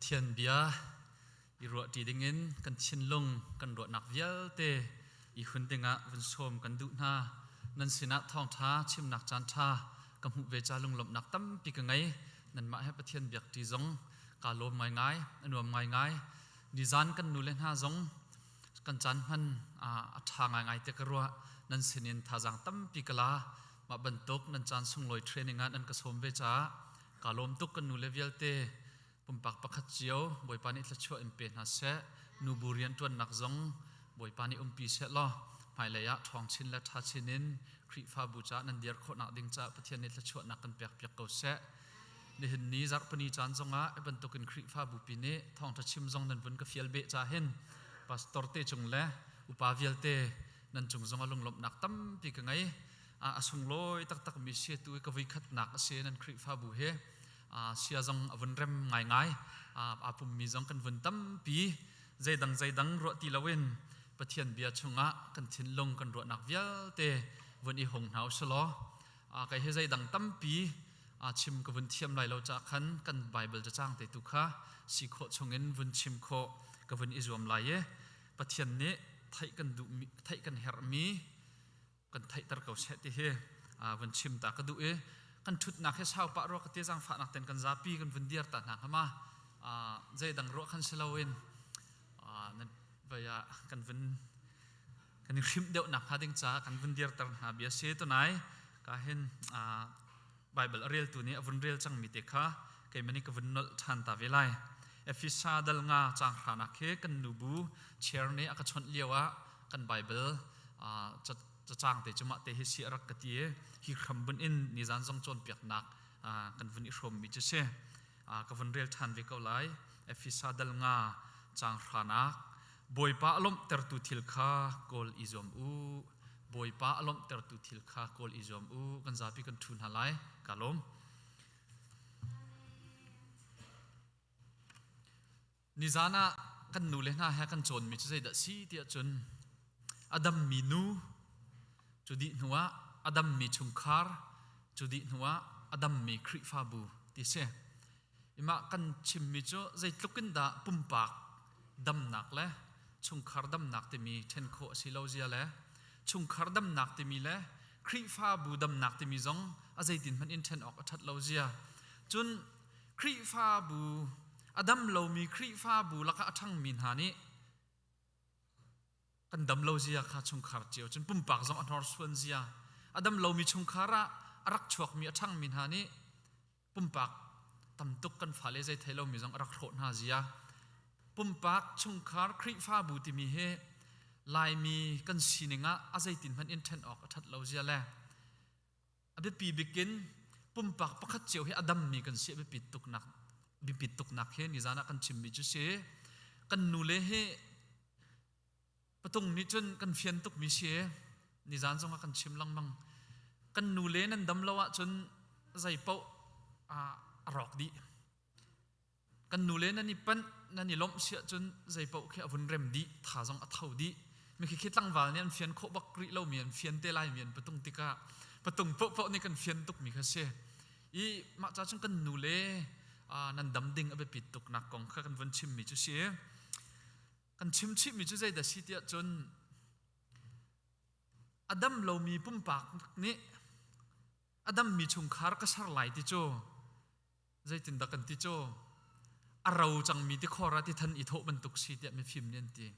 Pathian bia i ruahṭi dingin kan thinlung kan ruahnak vialte i hun dingah vun sawm kan duh hna. Nan sinah thawngṭha chimnak caanṭha ka hmuh ve ca lunglawmhnak tampi ka ngei. Nanmah he Pathian biakṭi zong kaa lawm ngaingai, a nuam ngaingai. Nizan kan nule hna zong kan caan hman a ṭha ngaingai te ka ruah. Nan sinin thazaang tampi ka la. Mah bantuk nan caan sunglawi training ah nan ka sawm ve caah kaa lawm tuk kan nule vialte. Pumpak pakhat cio Bawipa nih thluachuah in pe hna seh. Nubu rianṭuannak zong Bawipa nih umpi seh law hmailei ah ṭhawng chin le ṭha chin in Khrihfabu caah nan dir khawhnak ding caah Pathian nih thluachuahnak kan pekpiak ko seh. Nihin ni zarhpini caan zongah hi bantukin Khrihfabu pi nih thawngṭha chim zong nan vun ka fial beh ca hin pastor te cung le upa vialte nan cung zong a lunglawmhnak tampi ka ngei. A sunglawi taktakmi si tu i ka voikhatnak a si nan Khrihfabu hi. Sia zong a vun rem ngaingai. Aa pummi zong kan vun tampi. Zeidang zeidang ruah ti loin Pathian bia chungah kan thinlung kan ruahnak vialte vun i hung hna usih law kei hi zeidang tampi chim ka vun thiam lai lo ca khan kan Bible cacang te tu kha si khawh chungin vun chim khawh ka vun i zuam lai i Pathian nih theih kan duh theih kan herhmi kan theihter ko seh ti hi vun chim ta ka duh i kan ṭhutnak hi sau pah rua ka ti zaangfahnak ten kan zapi kan vun dir ta hna hnga zeidang ruah khan si loin nan vai ah kan vun kan i hrimh deuh nak hnga ding caah kan vun dirter hna bia si tunai ka hin Bible a reltu nih a vun rel cangmi te kha keimah nih ka vun nolh ṭhan ta ve lai. Efesa dal nga caang hranak khi kan nubu chair nih a ka chawnh lio ah kan Bible cacang te cu mah te hi si a rak ka ti i hi hram bunh in nizan zong cawnpiaknak kan vun i hrawmmi cu si. Ka vun rel ṭhan ve ko lai. Efesa dal nga caang hranak Bawipa a lawmhtertu thil kha kawl i zuam u. Bawipa a lawmhtertu thil kha kawl i zuam u. Kan zapi kan ṭhu hna lai. Ka lawm. Nizan ah kan nu le hna he kan cawnmi cu zeidah si tiah cun a dammi nu cu dih hnuah a dammi chungkhar cu dih hnuah a dammi Khrihfabu ti si. Imah kan chimmi cu zeitluk in dah pumpak damnak le chungkhar damnak timi ṭhen khawh a si lo zia le chungkhar damnak timi le Khrihfabu damnak timi zong a zeitin hmanh in ṭhen awk a ṭhat lo zia. Cun Khrihfabu a dam lomi Khrihfabu lakah a ṭhangmi hna nih kan dam lo zia kha chungkhar cio cun pumpak zong a hnorsuan zia a dam lomi chungkhar ah a rak chuakmi a ṭhangmi hna nih pumpak tamtuk kan fale zei thei lomi zong a rak hrawh hna zia pumpak chungkhar Khrihfabu timi hi Laimi kan sining ah a zeitin hmanh in ṭhen awk a ṭhat lo zia le a biapi bikin pumpak pakhat cio hi a dammi kan si a biapit tuknak biapit tuknak hi nizan ah kan chimmi cu si kan nule hi patung nih cun kan fian tukmi si nizan zong ah kan chim lengmang kan nule nan dam lo ahcun zei paoh a rawk dih kan nule nan i panh nan i lawmh si ahcun zei paoh khi a vun rem dih tha zong a tho dih mi khi khi tlangval nih an fian khawh bak rih lomi an fian te lai mi an patung tikah patung paohpaoh nih kan fian tukmi kha si i mah ca cun kan nule nan dam ding a biapit tuk nak kong kha kan vun chimmi cu si kan chim chihmi cu zeidah si tiah cun a dam lomi pumpak nih a dammi chungkhar ka ser lai ti cu zeitindah kan ti cu a ro cangmi tikhor ah tithan i thawh bantuk si tiah mifim nih an ti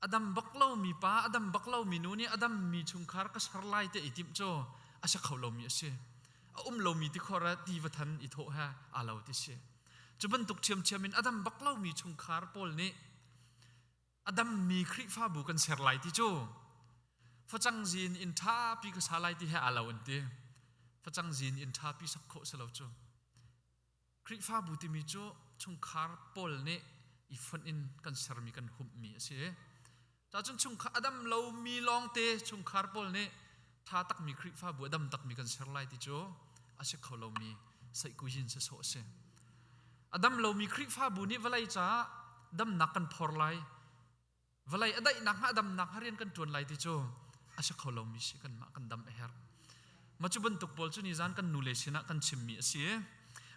a dam bak lomi pa a dam bak lomi nu nih a dammi chungkhar ka ser lai tiah i timh cu a si kho lomi a si a um lomi tikhor ah ti va than i thawh he aa lo ti si Cu bantuk ṭhiamṭhiam in a dam bak lomi chungkhar pawl nih a dammi Khrihfabu kan ser lai ti cu facang zin inn ṭhapi ka sa lai ti he aa lo an ti. Facang zin inn ṭhapi sak khawh si lo cu. Khrihfabu timi cu chungkhar pawl nih i fonh in kan sermi kan humhmi a si. Cacun chungkhar a dam lomi lawngte chungkhar pawl nih ṭha takmi Khrihfabu a dam takmi kan ser lai ti cu a si kho lomi saihkuyin sawsawh a si. A dam lomi Khrihfabu nih vawlei caah damnak kan phor lai, vawlei a daihnak hnga a damnak hnga rian kan ṭuan lai ti cu a si kho lomi si kanmah kan dam a herh. Mah cu bantuk pawl cu nizan kan nule sinah kan chimmi a si.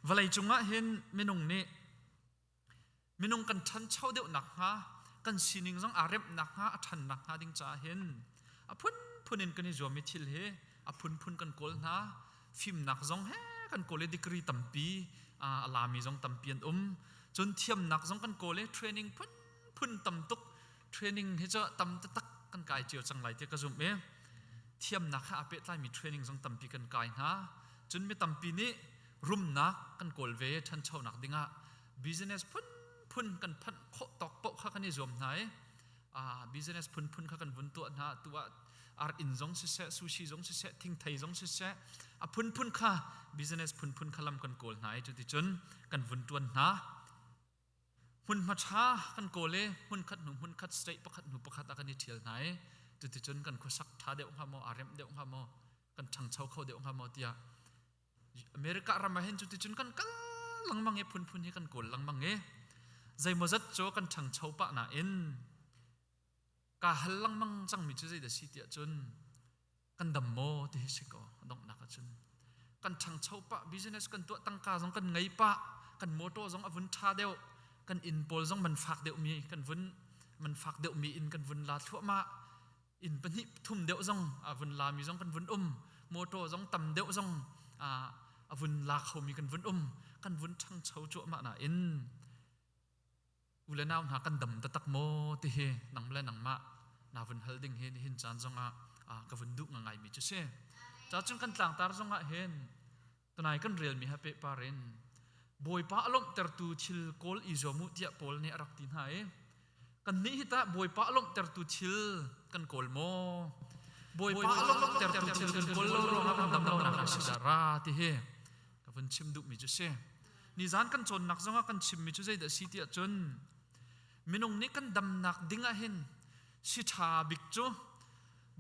Vawlei cungah hin minung nih. Minung kan ṭhancho deuh nakhnga, kan sining zong aa remh nakhnga, a ṭhan nakhnga ding caah hin a phunphun in kan i zuam i thil hi a phunphun kan kawl hna. Fimnak zong he kan kawl i degree tampi a lami zong tampi an um. Cun thiamnak zong kan kawl i training phunphun tam tuk training hi cu tam taktak kan kai cio cang lai ti ka zumh i thiamnak he aa pehtlaimi training zong tampi kan kai hna. Cun mi tampi nih rumnak kan kawl ve ṭhanchonak dingah business phunphun kan phanh khawh tawk paoh kha kan i zuam hna i business phunphun kha kan vun tuah hna. Tu ah ar inn zong siseh, sushi zong siseh, thingthei zong siseh, a phunphun kha business phunphun kha lam kan kawl hna i cuticun kan vun ṭuan hna. Hmunhma ṭha kan kawl i hmunkhat hnu hmunkhat, state pakhat hnu pakhat ah kan i ṭhial hna i cuticun kan khuasak ṭha deuh hnga maw, aa remh deuh hnga maw, kan ṭhangcho kho deuh hnga maw tiah America ram ah hin cuticun kan kal lengmang i phunphun hi kan kawl lengmang i zeimawzat cu kan ṭhangcho pah nain kaa hal lengmang cangmi cu zeidah si tiah cun kan dam maw ti hi si ko. Donghnak ahcun kan ṭhangcho pah, business kan tuah, tangka zong kan ngei pah, kan motor zong a vun ṭha deuh, kan inn pawl zong man fak deuhmi kan vun man fak deuhmi inn kan vun la thluahmah, inn pahnih thum deuh zong a vun lami zong kan vun um, motor zong tam deuh zong a vun la khomi kan vun um, kan vun ṭhangcho cuahmah nain u le nau hna, kan dam taktak maw ti hi nang le nangmah na vun hal ding hi nihin caan zongah ka vun duh ngai mi cu si. Ca cun kan tlangtar zongah hin tunai kan relmi ha pehpar in Bawipa a lawmhtertu thil kawl i zuam u tiah Paul nih a rak ti hna i kan nih hi tah Bawipa a lawmhtertu thil kan kawl maw? Bawipa a lawmhtertu thil kan kawl lo ruangah kan dam lonak a si dah ra ti hi ka vun chim duhmi cu si. Nizan kan cawnnak zongah kan chimmi cu zeidah si tiah cun minung nih kan damnak ding ah hin si ṭha bik cu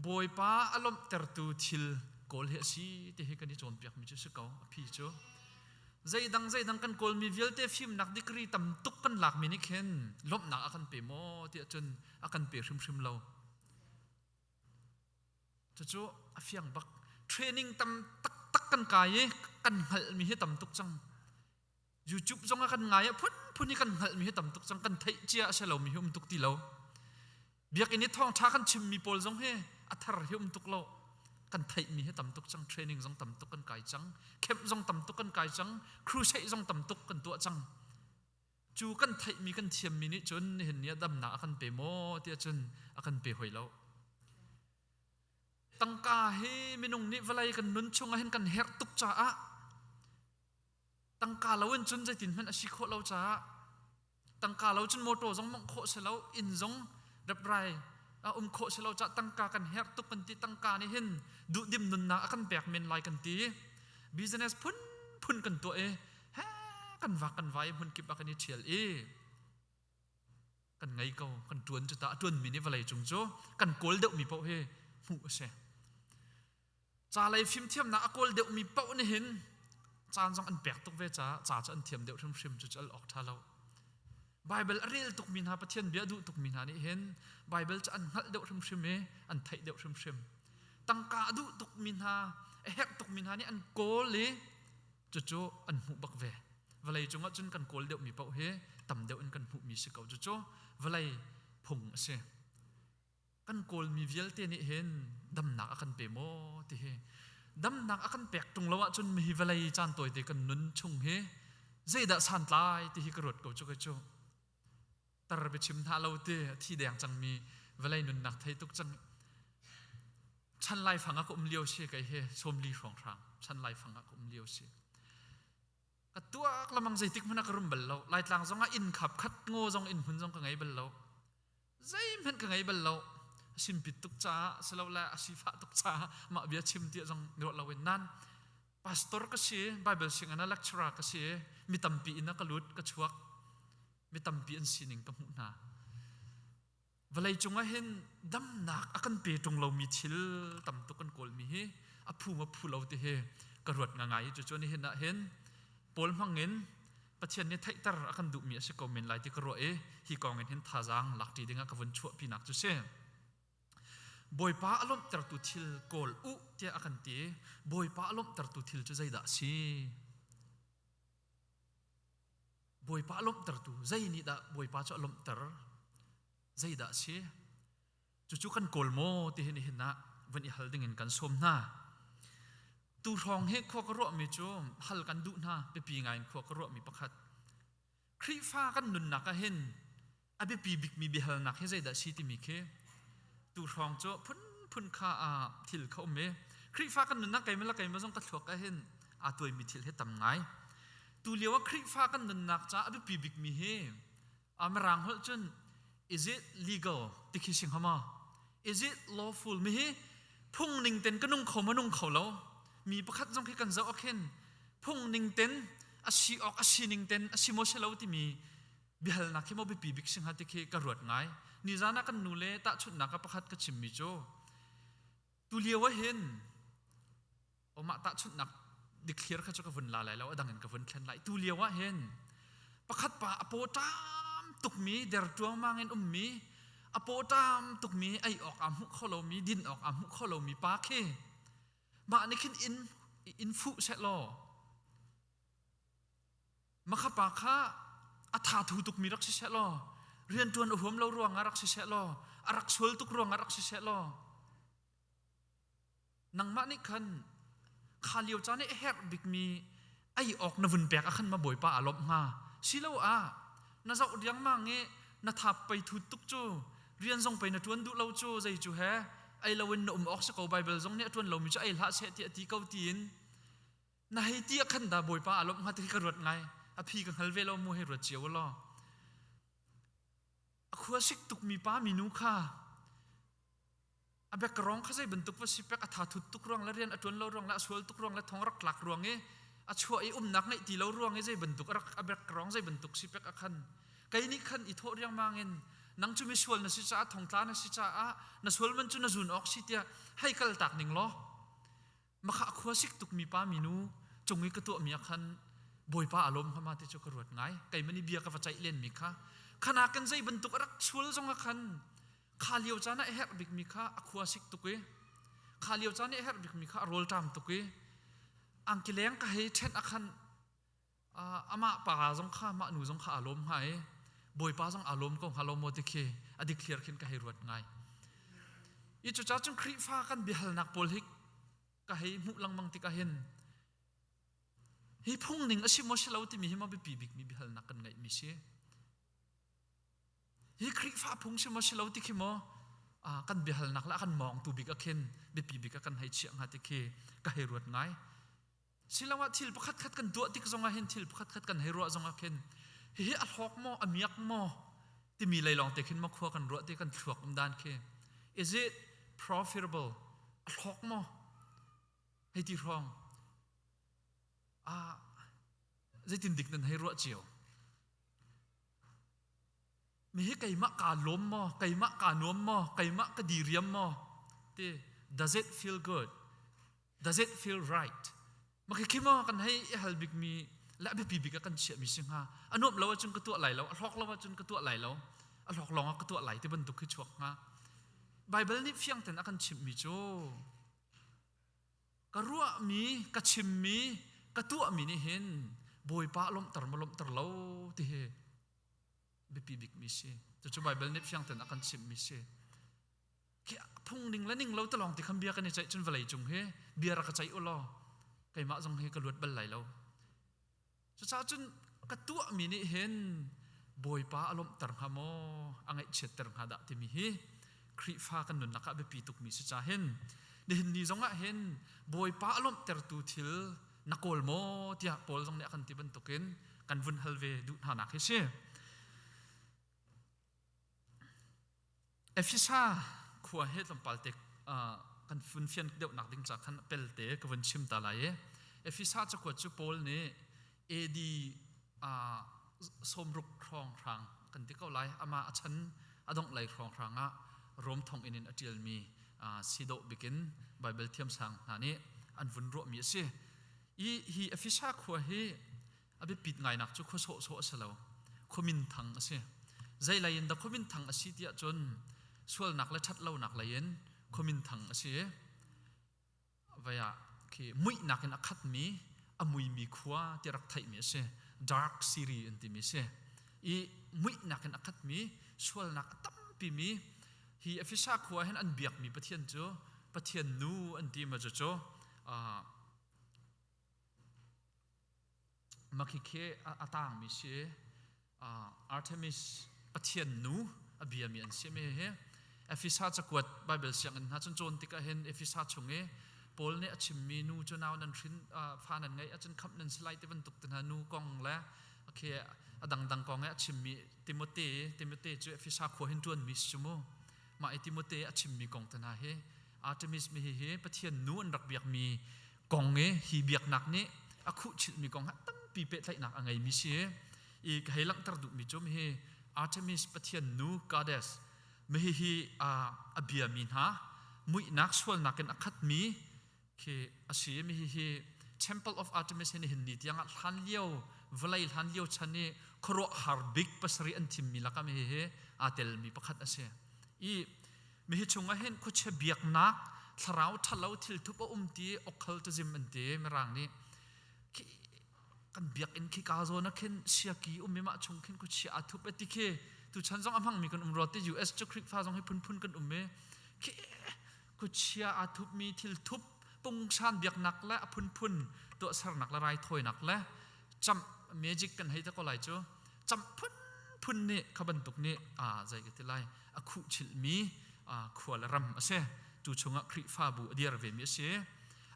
Bawipa a lawmhtertu thil kawl hi a si ti hi kan i cawnpiakmi cu si ko. A phi cu zeidang zeidang kan kawlmi vialte, fimnak degree tam tuk kan lakmi nih khin lawmhnak a kan pe maw tiah cun a kan pe hrimhrim lo. Cucu a fiang bak. Training tam taktak kan kai i kan hngalhmi hi tam tuk cang. YouTube zong ah kan ngai ah phunphun hi kan hngalhmi hi tam tuk cang. Kan theih cia a si lomi hi um tuk ti lo. Biakinn i thawngṭha kan chimmi pawl zong hi a thar hi um tuk lo. Kan theihmi hi tam tuk cang. Training zong tam tuk kan kai cang. Camp zong tam tuk kan kai cang. Crusade zong tam tuk kan tuah cang. Cu kan theihmi kan thiammi nih cun nihin ni ah damnak a kan pe maw tiah cun a kan pe hoi lo. Tangka hi minung nih vawlei kan nun chung ah hin kan herh tuk caah, tangka lo in cun zeitin hmanh a si khawh lo caah, tangka lo cun motor zong mongh khawh si lo, inn zong reprai a um khawh si lo caah tangka kan herh tuk kan ti. Tangka nih hin duhdim nunnak a kan pek men lai kan ti. Business phunphun kan tuah i he kan vak kan vai, hmun kip ah kan i ṭhial i kan ngei ko, kan ṭuan cu ta. A ṭuanmi nih vawlei cung cu kan kawl deuhmi paoh hi hmuh a si. Ca lei fimthiamnak a kawl deuhmi paoh nih hin caan zong an pek tuk ve caah ca cu an thiam deuh hrimhrim. Cu cu al awk ṭha lo. Baibal a rel tukmi hna, Pathian bia duh tukmi hna nih hin Baibal cu an hngalh deuh hrimhrim i an theih deuh hrimhrim. Tangka a duh tukmi hna, a herh tukmi hna nih an kawl i cucu an hmuh bak ve. Vawlei cungah cun kan kawl deuhmi paoh hi tam deuh in kan hmuhmi si ko. Cucu vawlei phung a si. Kan kawlmi vialte nih hin damnak a kan pe maw ti hi, damnak a kan pek ṭung lo ahcun hi vawlei caan tawite kan nun chung hi zeidah santlai ti hi ka ruat ko cu. Kei cu tar biachim hna lo ti, a thi deng cangmi vawlei nunnak thei tuk cang. Chan laifang ah ka um lio si, kei hi 40 hrawnghrang chan laifang ah ka um lio si. Ka tuak lamang, zeitik hmanh ah ka rum bal lo. Laitlang zong ah inn khap khat ngaw zong, inn hmun zong ka ngei bal lo, zeihmanh ka ngei bal lo. Simpit tuk caah silole a sifah tuk caah mah bia chim tiah zong ruah lo in nan pastor ka si, Bible singana lecturer ka si, mi tampi in a ka lut ka chuak, mi tampi an sining ka hmuh hna. Vawlei cungah hin damnak a kan pe ṭung lomi thil tam tuk kan kawlmi hi a phu ma phu lo ti hi ka ruat ngai. Cucu nihin ah hin Paul hmangin Pathian nih theihter a kan duhmi a si ko men lai ti ka ruah i hi kong in hin thazaang lakṭi dingah ka vun chuahpinak cu si. Bawipa a lawmhtertu thil kawl u tiah a kan ti. Bawipa a lawmhtertu thil cu zeidah a si? Bawipa a lawmhtertu zei nih dah Bawipa cu a lawmhter? Zeidah a si? Cucu kan kawl maw ti hi nihin ah vun i hal dingin kan sawm hna. Tu hrawng hi khua ka ruahmi cu hal kan duh hna biapi ngai in khua ka ruahmi pakhat. Khrihfa kan nunnak ah hin a biapi bikmi biahalnak hi zeidah si timi khi tu hrawng cu phunphun kha ah thil kha um i Khrihfa kan nunnak keimah le keimah zong ka thluak ah hin aa tuaimi thil hi tam ngai. Tu lio ah Khrihfa kan nunnak caah a biapi bikmi hi Mirang holh cun is it legal ti khi sing hama is it lawful mi hi phung ning ten ka nung kho ma nung kho lo mi pakhat zong khi kan zoh ah khin phung ning ten a si awk a si ning ten a si maw si lo timi biahalnak khi maw biapi bik sing ha ti khi ka ruat ngai nizan ah kan nu le tahchunhnak ah pakhat ka chimmi cu tu lio ah hin mah tahchunhnak dikthlir kha cu ka vun la lai lo a dang in ka vun thlen lai tu lio ah hin pakhat pa a paw ṭam tukmi der ṭuangmang in ummi a paw ṭam tukmi ei awk aa hmuh kho lomi din awk aa hmuh kho lomi pa khi mah nih khin in in fuh seh law Makha pa kha a thathu tukmi rak si seh law rianṭuan a huam lo ruangah rak si seh law a rak sual tuk ruangah rak si seh law nangmah nih khan kha lio caan i a herh bikmi ei awk na vun pek ah khan ma bawipa aa lawmh hnga siloah na zoh riangmang i na thap pei thut tuk cu rian zong pei na ṭuan duh lo cu zei cu he ei loin na um awk si ko Baibal zong nih a ṭuan lomi cu ei hlah seh tiah ti ko tiin na hei ti ah khan dah Bawipa aa lawmh hnga ti ka ruat ngai a phi ka hngal ve lo mu hei ruat cio law a khua sik tukmi pa minu kha a background kha zei bantuk va si pek a tha thut tuk ruang le rian a tuan lo ruang le a sual tuk ruang le thong rak tlak ruang i a chuah i umnak ngeih ti lo ruang i zei bantuk a rak a background zei bantuk si pek a khan kei nih khan i thawh riangmang in nang cu misual na si caah thongtla na si caah na sual man cu na zun awk si tiah hei kal tak ning law Makha khua sik tukmi pa minu cung i ka tuahmi ah khan Bawipa a lawm hnga ma ti cu ka ruat ngai. Keimah nih bia ka va ceih lenmi kha khana kan zei bantuk a rak sual zong ah khan kha lio caan ah a herh bikmi kha a khua sik tuk i kha lio caan i a herh bikmi kha a rawlṭam tuk i angki leng ka hei ṭhenh ah khan amah pa zong kha mah nu zong kha aa lawm hnga i Bawipa zong aa lawm ko hnga lo maw ti khi a dikthliar khin ka hei ruat ngai. I cucaah cun Khrihfa kan biahalnak pawl hi ka hei hmuh lengmang tikah hin hi phung ning a si maw si lo timi hi maw biapi bikmi biahalnak kan ngeihmi si. Hi Khrihfa phung si maw si lo ti khi maw kan biahalnak le a kan mawngtu bik ah khin biapi bik ah kan hei chiah hnga ti khi ka hei ruat ngai. Siloah thil pakhat khat kan tuah tik zongah hin thil pakhat khat kan hei ruah zongah khin hihi a hlawk maw a miak maw timi lei lawng te khin maw khua kan ruah ti kan thluak um dan khi is it profitable a hlawk maw hei ti hrawng ah zeitin dik nan hei ruah cio mi hi keimah kaa lawm maw keimah kaa nuam maw keimah ka diriam maw ti does it feel good does it feel right ma khi khi maw kan hei i hal bik mi le a biapi bik ah kan chiah mi si hnga a nuamh lo ahcun ka tuah lai lo a hlawk lo ahcun ka tuah lai lo a hlawk lawng ah ka tuah lai ti bantuk khi chuak hnga Bible nih fiang ten a kan chimh mi cu ka ruahmi ka chimmi ka tuahmi nih hin Bawipa lawmhter maw lawmhter lo ti hi biapi bikmi si cucu Bible nih fiang ten a kan chimhmi si khi phung ning le ning lo te lawng ti khan bia kan i ceih cun vawlei cung hi bia rak ka ceih u law keimah zong hi ka luat bal lai lo cucaah cun ka tuahmi nih hin Bawipa a lawmhter hnga maw a ngaihchiatter hnga dah timi hi Khrihfa kan nunnak ah biapi tukmi si ca hin nihin ni zong ah hin Bawipa a lawmhtertu thil na kawl maw tiah Paul zong nih a kan ti bantukin kan vun hal ve duh hna nak hi si. Efesa khua he tlawmpal te kan fun fian deuhnak ding ca khan pelte ka vun chim ta lai i Efesa cakuat cu Paul nih AD 60 hrawng hrang kan ti ko lai amah a chan a dongh lei hrawng hrang ah Rom thonginn in a ṭialmi si dawh bikin Baibal thiamsang hna nih an vun ruahmi a si. I hi Efesa khua hi a biapit ngainak cu khua sawhsawh a si lo. Khua minthang a si. Zei lei in dah khua minthang a si tiah cun sualnak le ṭhatlonak lei in khua minthang a si. Vai ah khi muihnak in a khatmi a muimi khua ti rak theihmi a si. Dark City an timi si. I muihnak in a khatmi, sualnak a tampi mi hi Efesa khua hin an biakmi Pathian cu Pathian nu an ti ma cu Makhikhe a tangmi si. Artemis pathian nu a biami an si mi hi Efesa cakuat Bible sianginn hna cun cawn tikah hin Efesa chung i Paul nih a chimmi nu cu nau nan hrin fa nan ngeih ahcun khamh nan si lai ti bantuk te hna nu kong le okay a dangdang kong i a chimmi Timote Timote cu Efesa khua hin ṭuanmi si cu mu mah i Timote a chimmi kong te hna hi Artemis mi hi hi Pathian nu an rak biakmi kong i hi biaknak nih a khuhchilhmi kong ah tampi pehtlaihnak a ngeimi si i ka hei langhter duhmi cu hi Artemis pathian nu goddess mi hi a biami hna muihnak sualnak in a khatmi khi a si mi hi Temple of Artemis hi nihin ni tiangah hlan lio vawlei hlan lio chan i khuaruahhar bik pasarih an thimmi lakah mi hi aa telmi pakhat a si i Mihi chungah hin khuachia biaknak thlarau ṭhalo thilthup a um ti occultism an ti mirang nih. Khi kan biakinn khi ka zawn ah khin siaki um i mah chung khin khuachia aa thup e ti khi tuchan zong a hmangmi kan um rua ti US cu Khrihfa zong hi phunphun kan um i khi khuachia aa thupmi thilthup pungsan biaknak le a phunphun tuahsernak le raithawinak le camh magic kan hei te ko lai cu camh phunphun nih kha bantuk nih zei ka ti lai a khuhchilhmi khua le ram a si. Cu chungah Khrihfabu a dir vemi a si.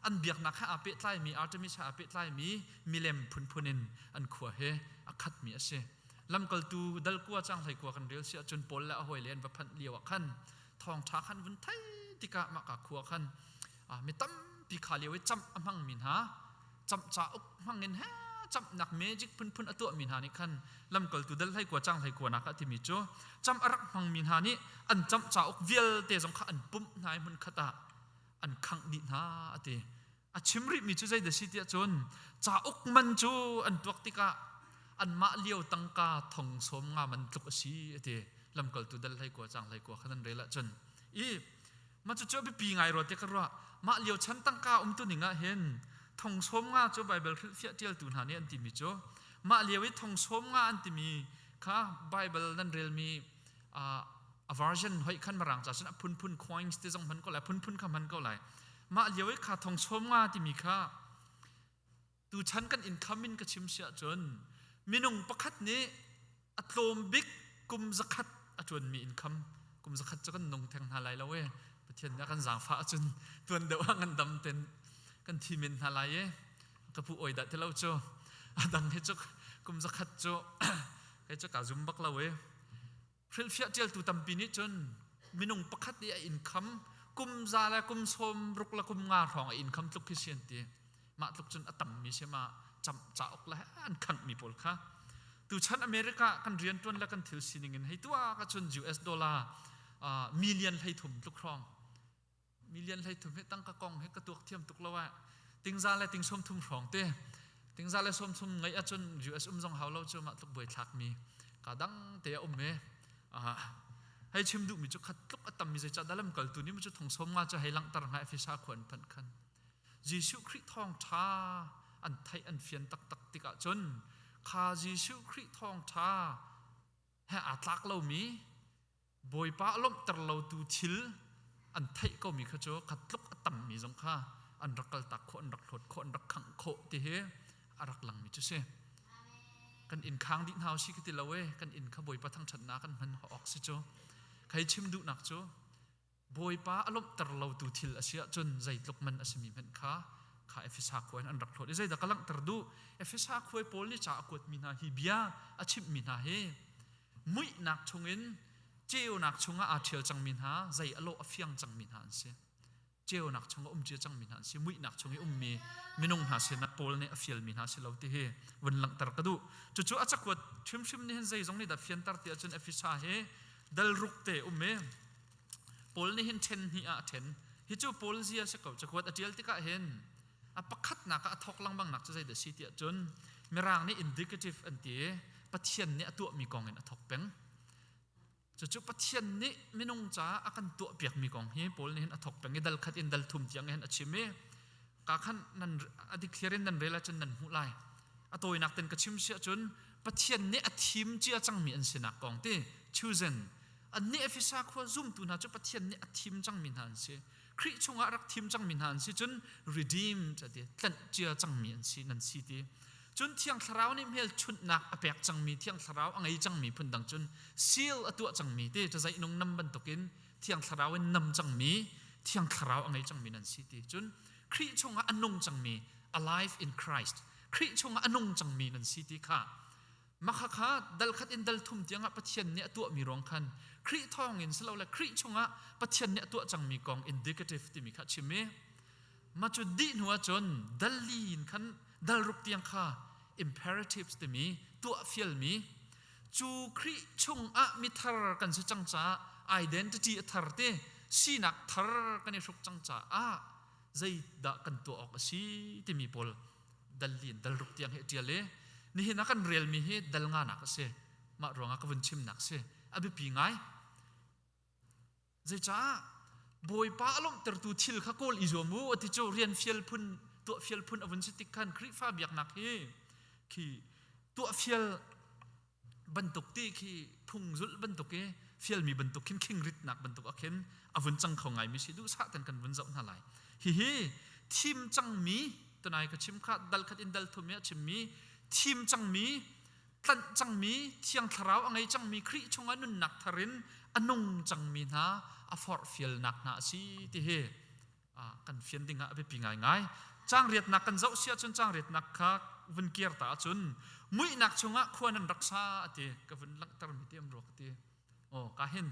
An biaknak he aa pehtlaimi Artemis he aa pehtlaimi milem phunphun in an khua he a khatmi a si. Lamkaltu dalkua canghlei kua kan rel si ahcun Paul le a hawile an va phanh lio ah khan thawngṭha khan vun thei tikah mah ka khua khan mi tampi kha lio i camh a hmangmi hna camh cauk hmang in he camhnak magic phunphun a tuahmi hna nih khan lamkaltu dal hlei kua cang hlei kua nak ah timi cu camh a rak hmangmi hna nih an camh cauk vialte zong kha an pumh hna i hmun khat ah an khangh dih hna a ti. A chim rihmi cu zei dah si tiah cun cauk man cu an tuak tikah anmah lio tangka thong sawm nga man tluk a si a ti. Lamkaltu dal hlei kua cang hlei kua khan an rel ahcun i Mah cucu a biapi ngai rua tiah ka ruah. Mah lio chan tangka umtu ning ah hin thong sawm nga cu Baibal hrilhfiah ṭialtu hna nih an timi cu mah lio i thong sawm nga an timi kha Baibal nan relmi a version hoih khan Mirang ca cun a phunphun coins ti zong hman ko lai phunphun kha hman ko lai. Mah lio i kha thong sawm nga timi kha Tuchan kan income in ka chim si ahcun minung pakhat nih a tlawm bik kum zakhat a ṭuanmi income kum zakhat cu kan nung theng hna lai lo e. Pathian nih a kan zaangfah ahcun tuan deuh ah ngandam ten kan thi men hna lai e. Ka pu oi dah ti lo cu. A dang hi cu kum zakhat cu kei cu ka zum bak lo e. Hrilhfiah ṭialtu tampi nih cun minung pakhat i a income kum za le kum sawm ruk le kum nga hrawng a income tluk khi si an ti. Mah tluk cun a tammi si ma cam cauk le an khanghmi pawl kha. Tuchan America kan rianṭuan le kan thil sining in hei tuah ka cun US dollar million 33 tluk hrawng million 33 hi tangka kong hi ka tuak thiam tuk lo ah tingza le ting sawm thum hrawng te tingza le sawm thum ngeih ahcun US um zong hau lo cu mah tluk buai thlak mi ka dang te a um e hei chim duh mi cu khat tluk a tam mi zei dalam kal tu ni mu cu thong som nga cu hei langhter hnga Efesa khuan phanh khan Jesuh Khrih thawng tha an theih an fian taktak tikah cun kha Jesuh Khrih thawng tha he aa tlak lomi Bawipa a lawmhter lotu thil an theih komi kha cu kha tluk a tammi zong kha an rak kaltak khawh, an rak hlawt khawh, an rak khangh khawh ti hi a rak langmi cu si. Kan inn khang dih hna si ka ti lo e, kan inn kha Bawipa thangṭhatnak kan hman awk si cu. Khai chim duhnak cu Bawipa a lawmhter lotu thil a si ahcun zeitluk man a simi hmanh kha kha Efesa khua in an rak hlawt i zeidah ka langhter duh? Efesa khuai pawl nih ca a kuatmi hna hi bia a chimhmi hna hi muihnak chungin ceunak chungah aa ṭhial cangmi hna zei a lawh a fiang cangmi hna an si. Ceunak chungah um cia cangmi hna an si. Muihnak chung i ummi minung hna sinah Paul nih a fialmi hna si lo ti hi vun langhter ka duh. Cucu a cakuat hrimhrim nih hin zeizong nih dah fianter ti ahcun Efesa hi dal ruk te um i Paul nih hin ṭhen hnih ah a ṭhen. Hi cu Paul zia si ko. Cakuat a ṭial tikah hin a pakhatnak ah a thawk lengmangnak cu zeidah si tiah cun Mirang nih indicative an ti i Pathian nih a tuahmi kong in a thawk peng. Cucu Pathian nih minung caah a kan tuahpiakmi kong hi Paul nih hin a thawk peng i dal khat in dal thum tiang hin a chim i ka khan nan a dikthliar in nan rel ahcun nan hmuh lai. A tawinak ten ka chim siah cun Pathian nih a thim cia cangmi an sinak kong ti chosen. Annih Efesa khua zumtu hna cu Pathian nih a thim cangmi hna an si. Khrih chungah rak thim cangmi hna an si cun redeemed ati tlanh cia cangmi an si nan si ti. Cun Thiang Thlarau nih hmelchunhnak a pek cangmi Thiang Thlarau a ngei cangmi phundang cun seal a tuah cangmi ti cazaih nung nam bantukin Thiang Thlarau in nam cangmi Thiang Thlarau a ngei cangmi nan si ti. Cun Khrih chungah a nung cangmi alive in Christ Khrih chungah a nung cangmi nan si ti kha Makha kha dal khat in dal thum tiangah Pathian nih a tuahmi ruang khan Khrih thawngin silole Khrih chungah Pathian nih a tuah cangmi kong indicative timi kha a chim i mah cu dih hnu ahcun dal li in khan dal ruk tiang kha imperatives timi tuah fialmi cu Khrih chungah mithar kan si cang caah identity a thar te sinak thar kan i hruk cang caah zeidah kan tuah awk a si timi pawl dal li in dal ruk tiang hi a ṭial i nihin ah kan relmi hi dal nganak a si. Mah ruangah ka vun chimnak si. A biapi ngai. Zeicah Bawipa a lawmhtertu thil kha kawl i zuam u ati cu rian fial phun tuah fial phun a vun si tik khan Khrihfa biaknak hi khi tuah fial bantuk ti khi phung zulh bantuk i fialmi bantuk khin khingritnak bantuk ah khin a vun cang kho ngaimi si duhsah ten kan vun zoh hna lai. Hihi thim cangmi tunai ka chim kha dal khat in dal thum i a chimmi thim cangmi tlanh cangmi thiang thlarau a ngei cangmi Khrih chungah nunnak thar in a nung cangmi hna a forhfialnak hna a si ti hi kan fian ding ah a biapi ngaingai. Cangriatnak kan zoh si ahcun cangriatnak kha vun kir ta ahcun muihnak chungah khua nan rak sa a ti ka vun langhter mi ti am ruak ti. Oh ka hin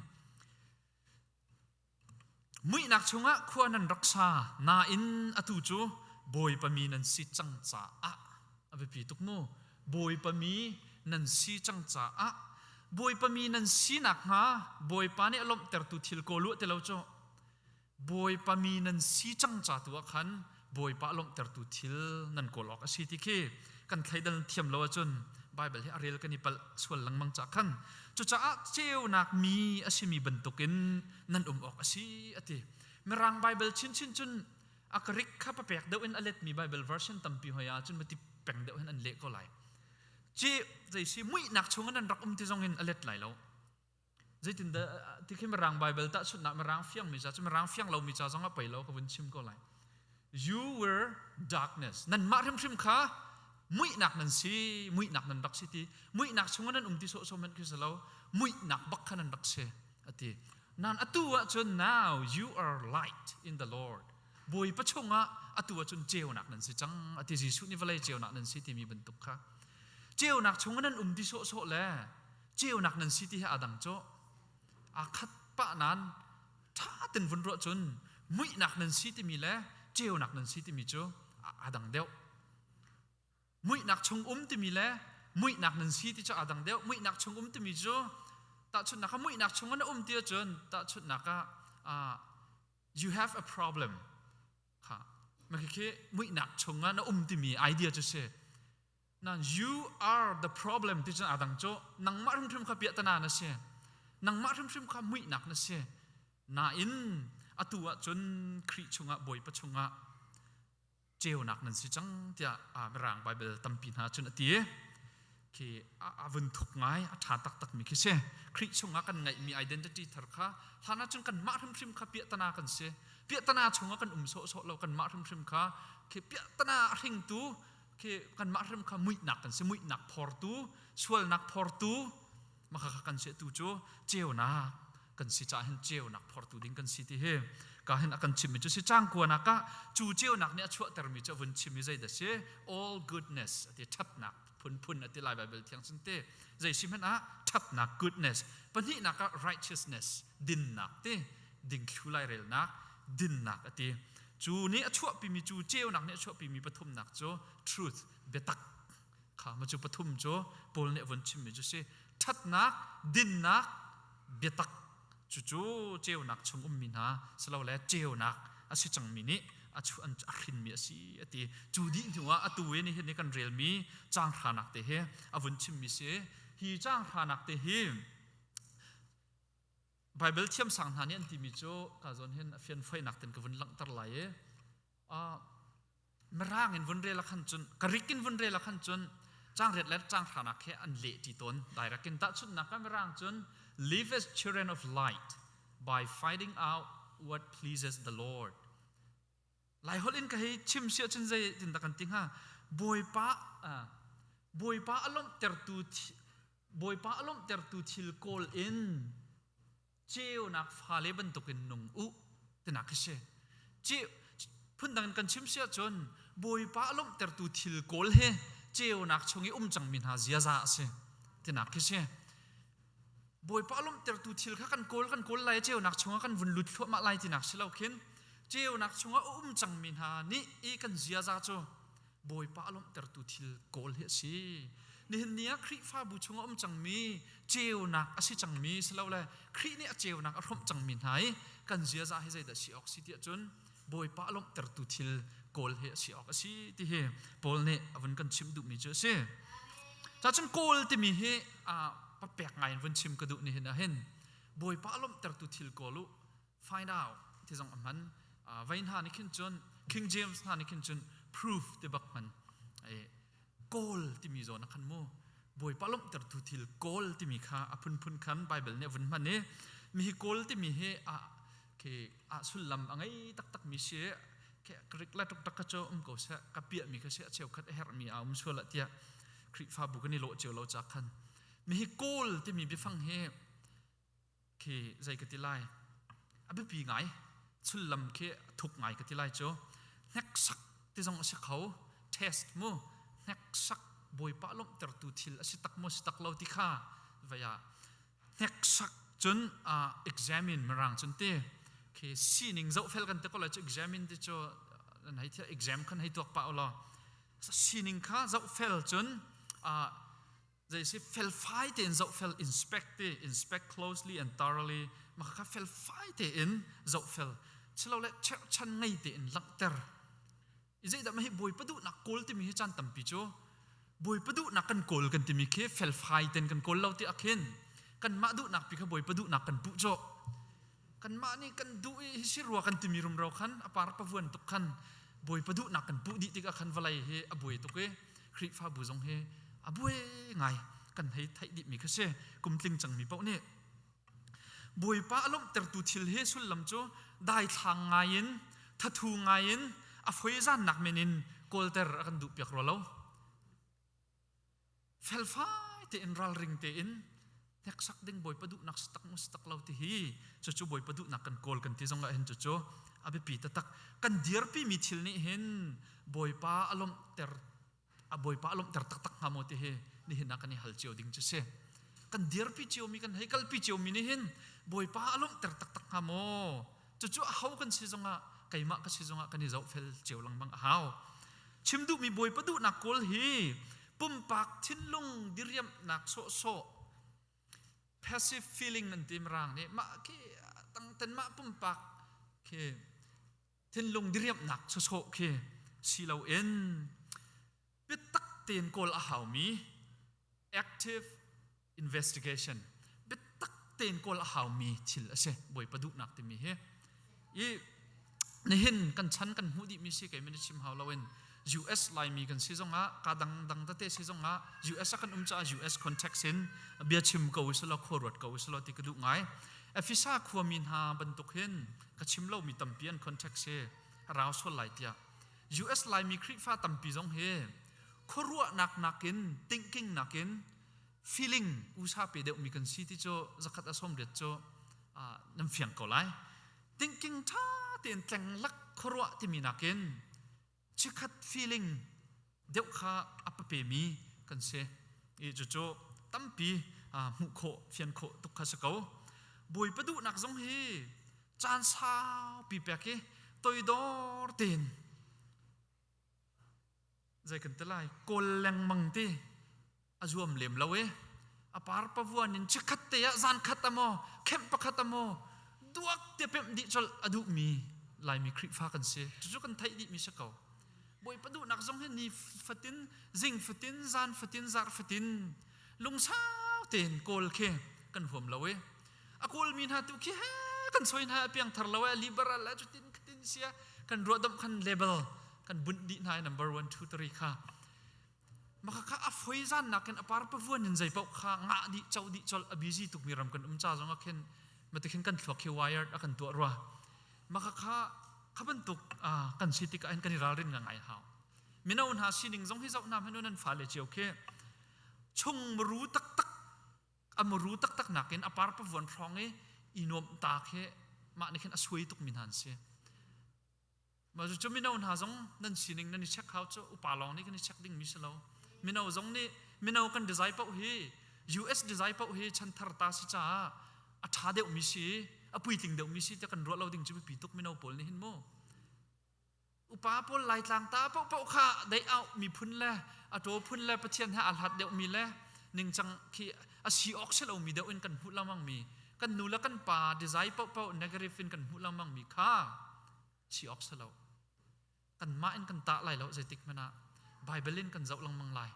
muihnak chungah khua nan rak sa nain atu cu Bawipa mi nan si cang caah a biapi tuk mu. Bawipa mi nan si cang caah Bawipa mi nan si nakhnga Bawipa nih a lawmhtertu thil kawl u ti lo cu Bawipa mi nan si cang ca tu ah khan Bawipa a lawmhtertu thil nan kawl awk a si ti khi kan thleidan thiam lo ahcun Baibal hi a rel kan i palh sual lengmang ca khan cucaah ceunak mi a simi bantukin nan um awk a si a ti. Mirang Baibal chinchin cun a Greek kha papek deuh in a letmi Baibal version tampi hoi ah cun mati peng deuh hin an leh ko lai. Ci zei si muihnak chung in an rak um ti zong in a let lai lo. Zeitindah ti khi Mirang Bible tahchunhnak Mirang fiangmi ca cu Mirang fiang lomi ca zong ah pei lo ka vun chim ko lai. You were darkness. Nanmah hrimhrim kha muihnak nan si, muihnak nan rak si ti. Muihnak chungah nan um ti sawhsawh hmanh khi si lo. Muihnak bak kha nan rak si a ti. Nan atu ahcun now you are light in the Lord. Bawipa chungah atu ahcun ceunak nan si cang a ti. Jesuh nih vawlei ceunak nan si timi bantuk kha. Ceunak chungah nan um ti sawhsawh le ceunak nan si ti hi aa dang cu aa khat pah nain ṭha ten vun ruah cun muihnak nan si timi le ceunak nan si timi cu aa dang deuh. Muihnak chung um timi le muihnak nan si ti cu aa dang deuh. Muihnak chung um timi cu tahchunhnak ah muihnak chung ah na um ti ahcun tahchunhnak ah you have a problem kha ma khi muihnak chung ah na um timi idea cu si. Nan you are the problem ti cun adang cu nangmah hrimhrim kha piahtana na si. Nangmah hrimhrim kha muihnak na si. Nain atu ahcun Khrih chungah Bawipa chungah ceunak nan si cang tiah Mirang Bible tampi hna cun a ti. Khi a vun thuk ngai, a ṭha taktakmi khi si. Khrih chungah kan ngeihmi identity thar kha hlan ahcun kanmah hrimhrim kha piahtana kan si. Piahtana chungah kan um sawhsawh lo, kanmah hrimhrim kha khi piahtana a hringtu khi kanmah hrim kha muihnak kan si muihnak phortu sualnak phortu maka kha kan si tu cu ceunak kan si caah hin ceunak phortu ding kan si ti hi ka hin a kan chimmi cu si cang kuanak ah cu ceunak nih a chuahtermi cu a vun chimmi zei dah si all goodness ati ṭhatnak phunphun ati lai Bible thiang cun te zei si hmanh ah ṭhatnak goodness pahnihnak ah righteousness dinnak ti dingthlu lairelnak dinnak ati Cu nih a chuahpimi cu ceunak nih a chuahpimi pathumnak cu truth biatak kha ma cu pathum cu Paul nih a vun chimmi cu si ṭhatnak dinnak biatak cucu ceunak chung ummi hna silole ceunak a si cangmi nih a chu an a hrinmi a si a ti cu dih hnu ah atu i nihin i kan relmi caang hranak te hi a vun chimmi si hi caang hranak te hi Baibal thiamsang hna nih an timi cu ka zawn hin a fianfoinak ten ka vun langhter lai i Mirang in vun rel ah khan cun Greek in vun rel ah khan cun Cangriat le canghranak he an leh ṭi tawn. Direct in tahchunhnak ah Mirang cun live as children of light by finding out what pleases the Lord. Laiholh in ka hei chim si ahcun zei tin dah kan ti hnga? Bawipa Bawipa a lawmhtertu Bawipa a lawmhtertu thil kawl in ceunak fale bantukin nung u tinak khi si. Ce phundang in kan chim si ahcun Bawipa a lawmhtertu thil kawl hi ceunak chung i um cangmi hna ziaza a si tinak khi si. Bawipa a lawmhtertu thil kha kan kawl kan kawl lai ceunak chungah kan vun lut thluahmah lai tinak si lo khin ceunak chungah a um cangmi hna nih i kan ziaza cu Bawipa a lawmhtertu thil kawl hi a si. Nihin ni ah Khrihfabu chungah um cangmi ceunak a si cangmi silole Khrih nih a ceunak a hrawmh cangmi hna i kan ziaza hi zeidah si awk si tiah cun Bawipa a lawmhtertu thil kawl hi a si awk a si ti hi Paul nih a vun kan chimh duhmi cu a si. Cacun kawl timi hi papek ngai in vun chim ka duh nihin ah hin Bawipa a lawmhtertu thil kawl u find out ti zong a hman vei hna nih khin cun King James hna nih khin cun proof ti bak hman kawl timi zawn ah khan mu Bawipa lawmhtertu thil kawl timi kha a phunphun khan Bible nih a vun hman i mi hi kawl timi hi a khi a sullam a ngei taktak mi si Greek la tuk tak kha cu um ko seh ka piah mi kha si a cheukhat a herh mi a um sual ah tiah Khrihfabu kan i lawh cio lo ca khan mi hi kawl timi biafang hi khi zei ka ti lai a biapi ngai sullam khi thuk ngai ka ti lai cu hneksak ti zong a si kho test mu hneksak bawipa lawmhtertu thil a si tak maw si tak lo ti kha vei ah hneksak cun examine mirang cun ti khi sining zohfel kan ti ko lai cu examine ti cu nan hei thiah exam khan hei tuak pah ulaw sining kha zohfel cun zei si felfai tein zohfel inspect ti inspect closely and thoroughly mah kha felfai tein zohfel silole cherhchan ngei tein langhter i zeidah mah hi bawipa duhnak kawl timi hi caan tampi cu bawipa duhnak kan kawl kan timi khi felfai tein kan kawl lo ti ah khin kanmah duhnak pi kha bawipa duhnak kan puh cawh kanmah nih kan duh i hi si rua kan timi rumro khan a par pavuan tuk khan bawipa duhnak kan puh dih tikah khan vawlei hi a buai tuk i Khrihfabu zong hi a buai ngai kan hei theih dihmi kha si kumtling cangmi paoh nih Bawipa a lawmhtertu thil hi sullam cu daithlang ngai in thathu ngai in a foizannak men in kawlter a kan duh piak rua lo felfai tein ralring tein hneksak ding Bawipa duhnak si tak maw si tak lo ti hi cucu Bawipa duhnak kan kawl kan ti zong ah hin cucu a biapi taktak kan dirpi mi thil nih hin Bawipa a lawmhter a Bawipa a lawmhter taktak hnga maw ti hi nihin ah kan i hal cio ding cu si kan dirpi cio mi kan hei kalpi cio mi nih hin Bawipa a lawmhter taktak hnga maw cucu a ho kan si zongah keimah ka si zongah kan i zohfel cio lengmang a hau Chim duhmi Bawipa duhnak kawl hi pumpak thinlung diriamhnak sawhsawh passive feeling an ti mirang nih mah khi tangten mah pumpak khi thinlung diriamhnak sawhsawh khi si loin biatak tein kawl a haumi active investigation biatak tein kawl a haumi thil a si Bawipa duhnak timi hi i nihin kan chan kan hmuh dihmi si kei min chim hau loin US Laimi kan si zongah ka dang dang tete si zongah US a kan um caah US context in bia chim ko usilo khua ruat ko usilo ti ka duh ngai Efesa khuami hna bantuk hin ka chim lomi tampi an context hi rau sual lai tiah US Laimi Khrihfa tampi zong hi khuaruahnak nakin thinking nakin feeling usa pe deuhmi kan si ti cu zakhat a sawmriat cu nan fiang ko lai thinking ṭha tein tleng lak khuaruah timi nakin chikkhat feeling deuh kha a papemi kan si i cucu tampi hmuh khawh fian khawh tuk kha si ko bawipa duhnak zong hi caan saupi pek i toidor tein zei kan ti lai kawl lengmang ti a zuam lem lo e a par pavuan in chikhat te ah zan khat amaw kemh pakhat amaw duak te pemh dih colh a duhmi laimi Khrihfa kan si cucu kan theih dih mi si ko Bawipa duhnak zong hi ni fatin zing fatin zan fatin zarh fatin lungsau tein kawl khi kan huam lo e a kawlmi hna tu khi he kan soi hna a piangthar lo e liberal a cutin khatin sia kan ruahdamh khan label kan bunh dih hna number 1 2 3 kha. Maka kha a foi zan nakin a par pavuan in zei paoh kha ngah dih co dih colh a busy tukmi ram kan um ca zong ah khin matikhin kan thluak hi wired a kan tuah rua. Maka kha kha bantuk kan si tikah hin kan i ralrin nga ngai hau. Mino hna sining zong hi zoh hna hmanh nan fale cio khi chung muru taktak a muru taktak nakin a par pavuan hrawng i i nuamh ta khi mah nih khin a suai tukmi hna an si. Mah cu mino hna zong nan sining nan i check hau cu upa lawng nih kan i check ding mi si lo. Mino zong nih mino kan design paoh hi US design paoh hi chanthar ta si caah a ṭha deuh mi si a puitling deuh mi si tiah kan ruah lo ding cu biapi tuk mino pawl nih hin mu. Upa pawl Laitlang ta paohpaoh kha dei au miphun le a taw phun le Pathian he aa hlat deuh mi le ningcang khi a si awk si lomi deuh in kan hmuh lengmang mi kan nu le kan pa design paohpaoh negative in kan hmuh lengmang mi kha si awk si lo. Kanmah in kan tah lai lo zeitik hmanh ah Bible in kan zoh lengmang lai.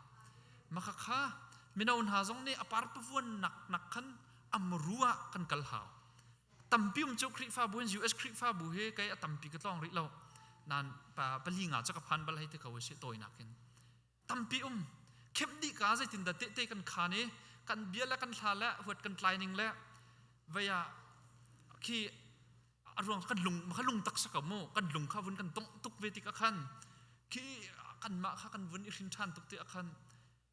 Maka kha mino hna zong nih a parpavuan nak nak khan amru ah kan kal hau. Tampi um cu Khrihfabu in US Khrihfabu hi kei a tampi ka tlawng rih lo. Nan pa pali nga cu ka phan bal hei ti ko si tawinak in. Tampi um khemh dih ka zeitindah tehte kan khan i kan bia le kan hla le huat kan tlai ning le vei ah khi a ruang kan lung kha lung tak sa ko mu kan lung kha vun kan tongh tuk ve tik ah khan khi kanmah kha kan vun i hrin ṭhan tuk ti ah khan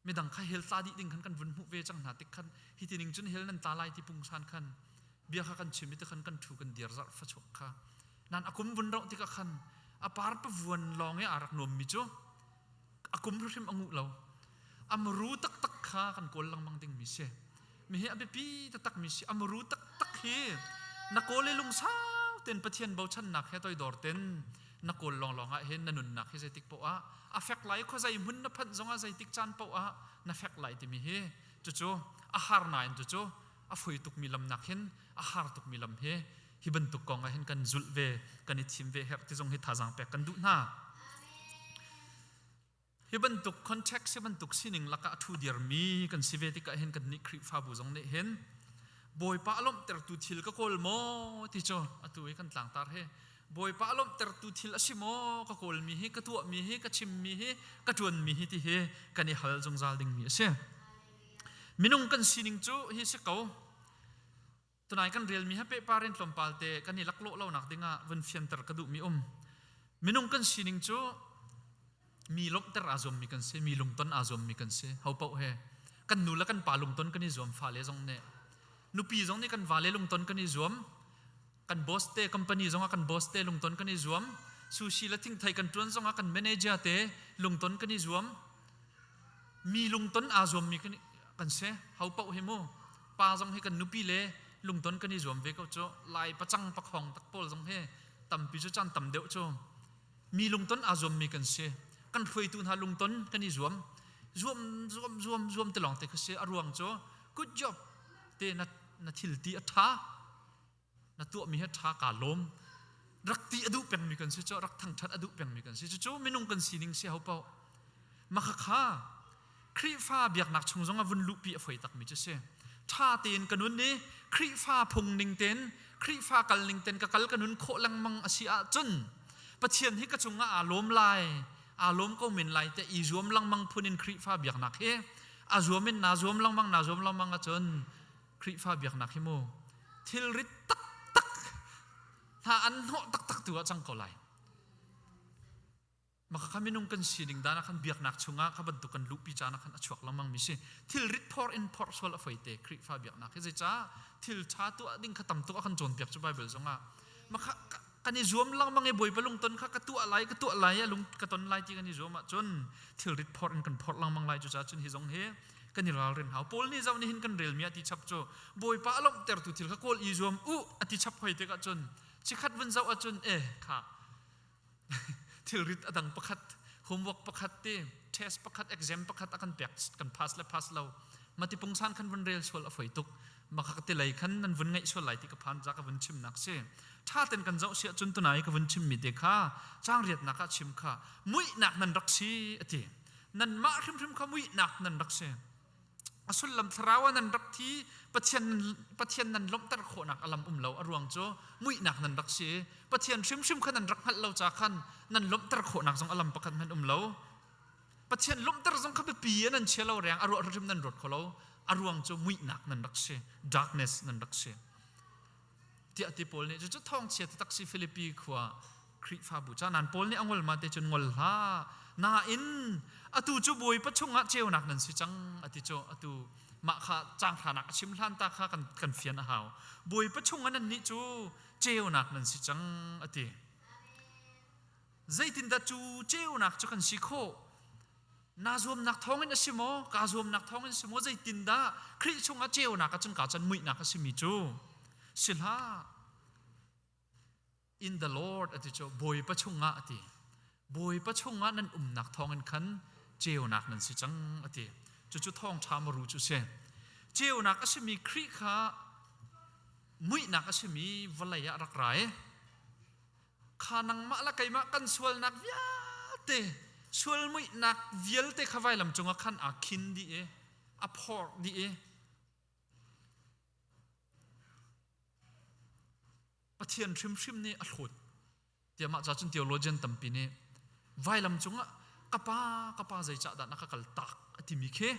midang kha hell tla dih ding khan kan vun hmuh ve cang hna tik khan hi ti ning cun hell nan tla lai ti pungsan khan bia kha kan chim i ti khan kan ṭhu kan dir zarh fachuak kha nan a kum vun roh tikah khan a par pavuan lawng i aa rak nuam mi cu a kum hrimhrim a nguh lo amru taktak kha kan kawl lengmang ding mi si mi hi a biapi taktak mi si amru taktak hi na kawl i lungsau ten Pathian bochannak he toidor ten na kawl lawnglawng ah hin na nunnak hi zeitik poah ah a fek lai khuazei hmun na phanh zongah zeitik caan poah ah na fek lai timi hi cucu a har nain cucu a foi tukmi lam nak hin a har tukmi lam hi hi bantuk kong ah hin kan zulh ve kan i thim ve herh ti zong hi thazaang pek kan duh hna hi bantuk context hi bantuk sining lakah a thu dirmi kan si ve tikah hin kan nih Khrihfabu zong nih hin Bawipa a lawmhtertu thil ka kawl maw ti cu atu hi kan tlangtar hi Bawipa a lawmhtertu thil a si maw ka kawlmi hi ka tuahmi hi ka chimmi hi ka ṭuanmi hi ti hi kan i hal zungzal dingmi a si minung kan sining cu hi si ko Tunai kan relmi he pehpar in tlawmpal te kan i laklawh lonak dingah vun fianter ka duhmi um. Minung kan sining cu mi lawmhter aa zuammi kan si, mi lungton aa zuammi kan si. Ho paoh he kan nu le kan pa lungton kan i zuam, fale zong nih. Nupi zong nih kan vale lungton kan i zuam. Kan boss te company zongah kan boss te lungton kan i zuam. Sushi le thingthei kan tuan zongah kan manager te lungton kan i zuam. Mi lungton aa zuammi kan kan si. Ho paoh hi mu. Pa zong hi kan nupi le lungton kan i zuam ve ko cu. Lai pacang pakhong tak pawl zong hi tampi cu caan tam deuh cu mi lungton aa zuammi kan si. Kan hruaitu hna lungton kan i zuam. Zuam zuam zuam zuam te lawng te kha si. A ruang cu good job te na na thil ti a ṭha. Na tuahmi hi ṭha kaa lawm. Rak ti a duh pengmi kan si cu rak thangṭhat a duh pengmi kan si. Cucu minung kan sining si ho paoh. Maka kha Khrihfa biaknak chung zong ah vun luhpi a foi takmi cu si. Ṭha tein ka nun i Khrihfa phung ning tein Khrihfa kal ning tein ka kal ka nun khawh lengmang a si ahcun Pathian hi ka cungah aa lawm lai, aa lawm ko men lai te i zuam lengmang phun in Khrihfa biaknak hi a zuam in naa zuam lengmang naa zuam lengmang ahcun Khrihfa biaknak hi mu thilrit taktak hna an hnawh taktak tu ah cang ko lai. Maka kha minung kan sining dan ah khan biaknak chungah kha bantuk kan luhpi caan ah khan a chuak lengmang mi si. Thilrit phor in phorh sual a foi te Khrihfa biaknak hi zeicah thil ṭha tuah ding kha tam tuk a kan cawnpiak cu Bible zongah. Maka kan i zuam lengmang i Bawipa lungton kha ka tuah lai ka tuah lai a lung ka ton lai ti kan i zuam ahcun thilrit phorh in kan phorh lengmang lai cucaah cun hi zong hi kan i ralrin hau Paul nih zoh nih hin kan relmi a ti chap cu Bawipa a lawmhtertu thil kha kawl i zuam u a ti chap hoi tikah cun chikhat vun zoh ahcun e kha thilrit a dang pakhat homework pakhat te test pakhat exam pakhat a kan pek kan pass le pass lo mati pungsan khan vun rel sual a foi tuk maka ti lei khan nan vun ngaih sual lai ti ka phan za ka vun chimnak si tha ten kan zoh sia cun tunai ka vun chim mi te kha chang riatnak ah chim kha muihnak nan rak si ati nan mah hrimhrim kha muihnak nan rak si a sullam thlarau ah nan rak thi pathian pathian nan lawmhter khawhnak alam um lo a ruang cu muihnak nan rak si pathian hrimhrim kha nan rak hngalh lo ca khan nan lawmhter khawhnak zong alam pakhat hmanh um lo. Pathian lawmhter zong kha biapi in nan chia lo reng a ruah hrim nan ruat kho lo. A ruang cu muihnak nan rak si, darkness nan rak si. Tiah ti Paul nih cucu thawngchia taktak si Filipi khua Khrihfabu ca nan Paul nih a ngol ma te cun ngol hlah. Nain atu cu Bawipa chungah ceunak nan si cang ati cu atu mah kha caang hranak a chim hlan ta kha kan kan fian a hau. Bawipa chungah nan nih cu ceunak nan si cang ati. Zeitindah cu ceunak cu kan si khawh? Na zuamnak thawngin a si maw? Kaa zuamnak thawngin si maw? Zeitindah Khrih chungah ceunak ah cun kaa can muihnak a simi cu si hlah. In the Lord ati cu Bawipa chungah ati. Bawipa chungah nan umnak thawngin khan ceunak nan si cang ati. Cucu thawngṭha maru cu si. Ceunak a simi Khrih kha muihnak a simi vawlei ah rak ra i Kha nangmah le keimah kan sualnak vialte, sualmuihnak vialte kha vailam cungah khan aa khin dih i a phorh dih i Pathian hrimhrim nih a hlawt. Tiah mah ca cun theologian tampi nih vailam cungah ka pa, ka pa zeicahdah na ka kal tak a timi khi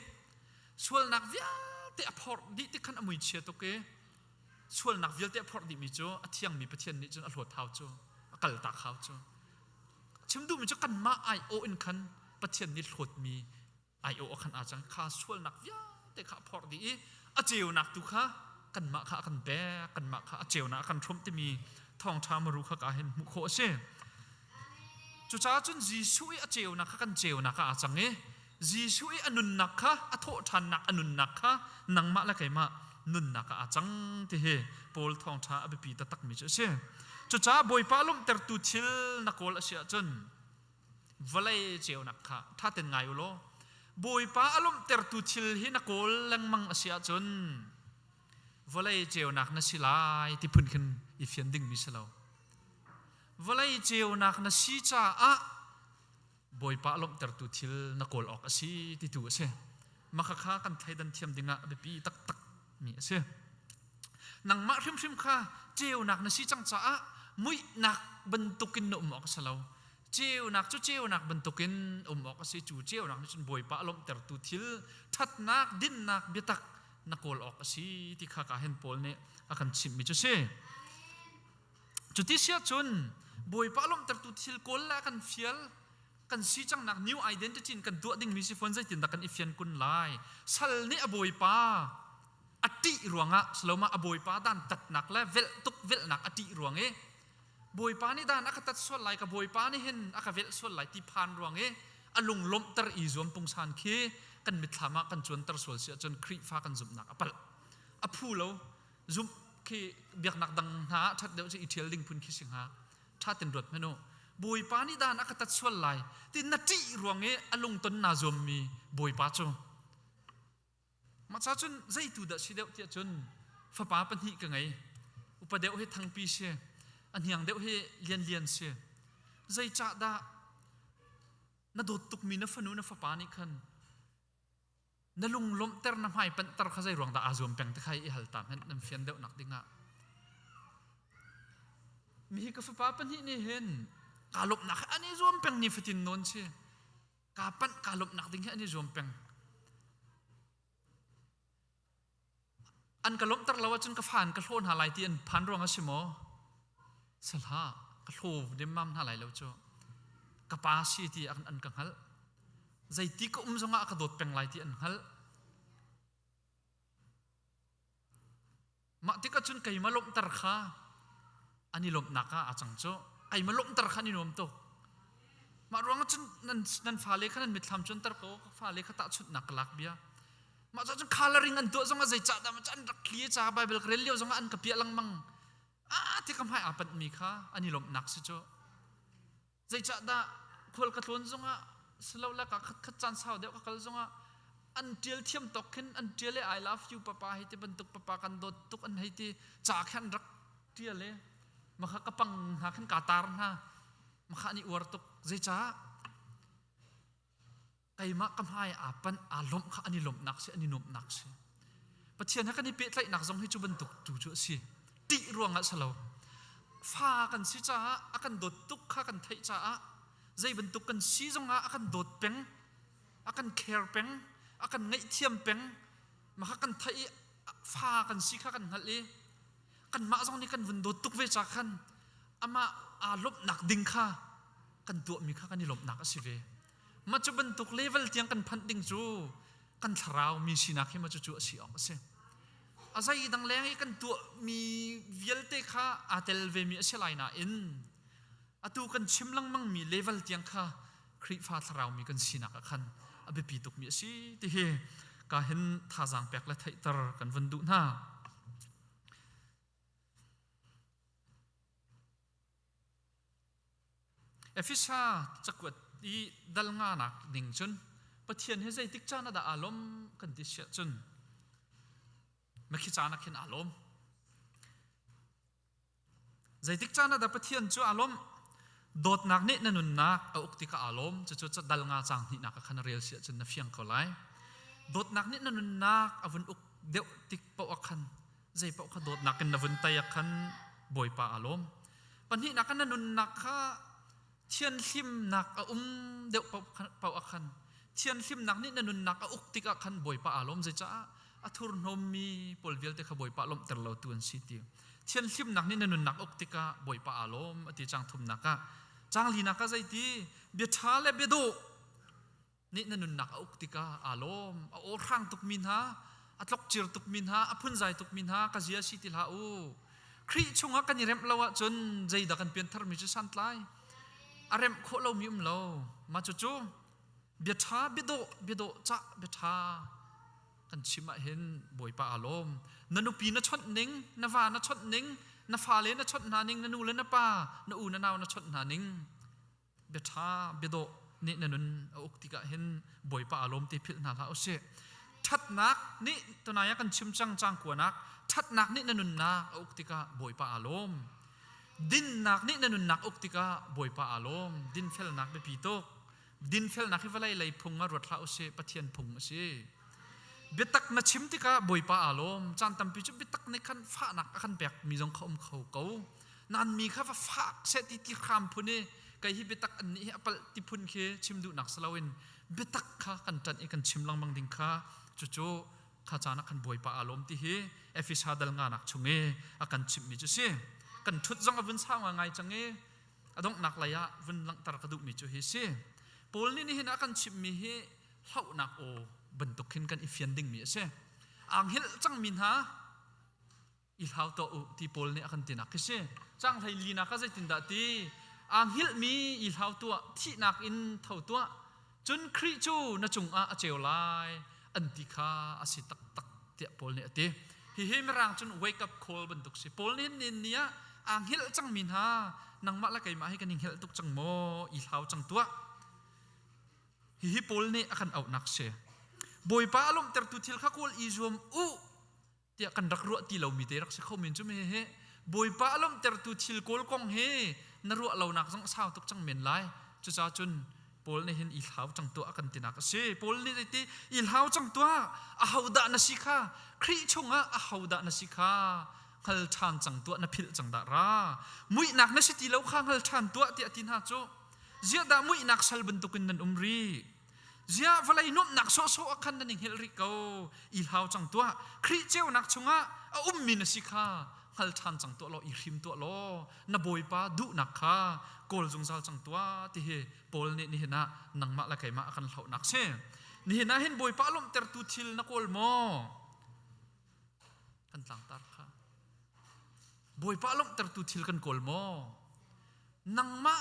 sualnak vialte a phorh dih tik khan a muichia tuk i sualnak vialte a phorh dihmi cu a thiangmi Pathian nih cun a hlawt hau cu a kaltak hau cu chim duhmi cu kanmah aiawh in khan Pathian nih hlawtmi aiawh khan aa cang kha sualnak vialte kha a phorh dih i a ceunak tu kha kanmah kha a kan pek kanmah kha a ceunak a kan hrawmh timi thawngṭha maru kha ka hin hmuh khawh a si. Cucaah cun Jesuh i a ceunak kha kan ceunak ah aa cang i Jesuh i a nunnak kha a thawhṭhannak a nunnak kha nangmah le keimah nunnak ah aa cang ti hi Paul thawngṭha a biapi taktakmi cu a si. Cucaah Bawipa lawmhtertu thil na kawl a si ahcun vawlei ceunak kha ṭha ten ngai u law Bawipa a lawmhtertu thil hi na kawl lengmang a si ahcun vawlei ceunak na si lai ti phun khin i fian dingmi si lo. Vawlei ceunak na si caah Bawipa lawmhtertu thil na kawl awk a si ti tu a si. Maka kha kan thleidan thiam dingah a biapi taktak mi a si. Nangmah hrimhrim kha ceunak na si cang caah muihnak bantukin na um awk a si lo. Ceunak cu ceunak bantukin um awk a si. Cu ceunak nih cun Bawipa a lawmhtertu thil ṭhatnak, dinnak, biatak na kawl awk a si ti kha ka hen Paul nih a kan chimhmi cu si. Cuti siah cun Bawipa lawmhtertu thil kawl le a kan fial kan si cangnak new identity in kan tuah dingmi si fawn zeitindah kan i fian kun lai sal nih a bawipa a ṭih ruangah saloma a bawipa dan tatnak le velh tuk velhnak a ṭih ruang i bawipa nih dan a ka tat sual lai ka bawipa nih hin a ka velh sual lai ti phan ruang i a lung lawmhter i zuam pungsan khi kan mitthlam ah kan cuanter sual si ahcun Khrihfa kan zumhnak a palh a phu lo zumh khi biaknak dang hna ah ṭhat deuh cu i ṭhial ding phun khi si hnga ṭha ten ruat hmanh u bawipa nih dan a ka tat sual lai ti na ṭih ruang i a lungton naa zuammi bawipa cu mah ca cun zeitu dah si deuh tiah cun fapa pahnih ka ngei upa deuh hi thangpi si a hniang deuh hi lianlian si zeicah dah na dawt tukmi na fanu na fapa nih khan na lunglawmhter na hmai panhter kha zei ruang dah aa zuam peng te kha i hal ta hmanh nan fian deuh nak dingah mi hi ka fapa pahnih nih hin kaa lawmhnak hi an i zuam peng ni fatin nawn si kaa panh kaa lawmhnak ding hi an i zuam peng an ka lawmhter lo ahcun ka fa an ka hlaw hna lai ti an phan ruang a si maw sahla ka hlaw nemmam hna lai lo cu ka pa si ti an ka hngalh zeiti ka um zongah a ka dawt peng lai ti an hngalh mah tikah cun keimah lawmhter kha an i lawmhnak ah a cang cu keimah lawmhter kha an i nuam tuk mah ruangah cun nan nan fale kha nan mitthlam cuanter ko ka fale kha tahchunhnak ka lak bia mah cun coloring an tuah zongah zeicah dah an rak thli ca Bible ka rel lio zongah an ka piah lengmang ah ti ka hmai aa panh mi kha an i lawmhnak si cu Zeicahdah khual ka tlawn zongah silole ka khatkhat caan sau deuh ka kal zongah an ṭial thiam tawk khin an ṭial i I love you papa hei ti bantuk papa kan dawt tuk an hei ti ca khin an rak ṭial i makha ka pang hna khin kaa tar hna makha an i uar tuk zeicah keimah ka hmai aa panh aa lawmh kha an i lawmhnak si an i nuamhnak si Pathian he kan i pehtlaihnak zong hi cu bantuk tu cu a si ṭih ruangah si lo fa kan si caah a kan dawt tuk kha kan theih caah zei bantuk kan si zongah a kan dawt peng. A kan care peng, a kan ngaihthiam peng. Mah kha kan theih i fa kan si kha kan hngalh i kanmah zong nih kan vun dawt tuk ve ca khan amah aa lawmhnak ding kha kan tuahmi kha kan i lawmhnak a si ve. Mah cu bantuk level tiang kan phanh ding cu kan thlarau mi sinak hi ma cucu a si awk a si. A zei dang leng i kan tuahmi vialte kha aa tel vemi a si lai nain atu kan chim lengmangmi level tiang kha Khrihfa thlarau mi kan sinak ah khan a biapi tukmi a si ti hi ka hin thazaang pek le theihter kan vun duh hna. Efesa cakuat i dal nganak ning cun Pathian hi zeitik caan ah dah aa lawm kan ti siah cun makhi caan ah khin aa lawm. Zeitik caan ah dah Pathian cu aa lawmh? Dawtnak nih na nunnak a uk tikah aa lawm. Cucu dal nga caang hnihnak ah khan rel si ahcun na fiang ko lai. Dawtnak nih na nunnak a vun uk deuh tik paoh ah khan zei paoh kha dawtnak in na vun tei ah khan Bawipa aa lawm. Pahnihnak ah na nunnak kha thianhlimnak a um deuh paoh ah khan thianhlimnak nih na nunnak a uk tikah khan Bawipa aa lawm. Zeicah a thurhnawmmi pawl vialte kha Bawipa lawmhter lo tu an si ti. Thianhlimnak nih na nunnak uk tikah Bawipa aa lawm a ti cang thumnak ah. Cang linak ah zeiti bia ṭha le bia dawh nih na nunnak a uk tikah aa lawm. A aw hrang tukmi hna, a tlokcir tukmi hna, a phunzai tukmi hna ka zia si ti hlah u. Khrih chungah kan i remh lo ahcun zeidah kan piantharmi cu santlai? A remh khawh lomi um lo. Mah cucu bia ṭha, bia dawh, bia dawh cah, bia ṭha kan chim ahhin Bawipa aa lawm. Na nupi na chawnh ning, na va na chawnh ning, na fale na chawnh hna ning, na nu le na pa, na u na nau na chawnh hna ning, bia ṭha, bia dawh nih na nun a uk tikah hin Bawipa aa lawm ti philh hna hlah usih. Ṭhatnak nih tunai ah kan chim cang cang kuanak, ṭhatnak nih na nunnak a uk tikah Bawipa aa lawm. Dinnak nih na nunnak uk tikah Bawipa aa lawm. Dinfelnak biapi tuk. Dinfelnak hi vawlei lei phung ah ruat hlah usih, Pathian phung a si. Biatak na chim tikah Bawipa aa lawm. Caan tampi cu biatak nih khan fahnak a kan pek mi zong kha um kho ko. Nan mi kha va fak seh ti ti hram phun i kei hi biatak an nih hi a palh ti phun khi chim duhnak si loin biatak kha kan ṭanh i kan chim lengmang ding kha cucu kha caan ah khan Bawipa aa lawm ti hi Efesa dal nganak chung i a kan chimhmi cu si. Kan ṭhut zong a vun sau ngai cang i a donghnak lei ah vun langhter ka duhmi cu hi si. Paul nih nihin a kan chimhmi hi hlauhnak aw bantuk khin kan i fian dingmi a si. Aa hngilh cangmi hna i hlau tuah u ti Paul nih a kan tinak khi si. Cang hlei linak ah zeitindah ti aa hngilhmi i hlau tuah, thihnak in tho tuah, cun Khrih cu na cungah a ceu lai an ti kha a si taktak tiah Paul nih a ti. Hihi Mirang cun wake up call bantuk si. Paul nih hin ni ah aa hngilh cangmi hna nangmah le keimah hi kan i hngilh tuk cang maw i hlau cang tuah. Hihi Paul nih a kan auhnak si. Bawipa a lawmhtertu thil kha kawl i zuam u tiah kan rak ruah ti lomi te rak si kho men cu me he Bawipa a lawmhtertu thil kawl kong hi na ruah lonak zong a sau tuk cang men lai. Cucaah cun Paul nih hin i hlau cang tuah a kan tinak a si. Paul nih zeiti i hlau cang tuah ahodah na si kha Khrih chungah ahodah na si kha hngal ṭhan cang tuah na philh cang dah ra muihnak na si ti lo kha hngal ṭhan tuah tiah ti hna cu ziah dah muihnak sal bantukin nan um rih ziah vawlei nuamhnak sawhsawh ah khan nan i hngilh rih ko i hlau cang tuah Khrih ceunak chungah a ummi na si kha hngal ṭhan cang tuah law i hrim tuah law na Bawipa duhnak kha kawl zungzal cang tuah ti hi Paul nih nihin ah nangmah le keimah a kan hlohnak si. Nihin ah hin Bawipa lawmhtertu thil na kawl maw? Kan tlangtar kha. Bawipa lawmhtertu thil kan kawl maw? Nangmah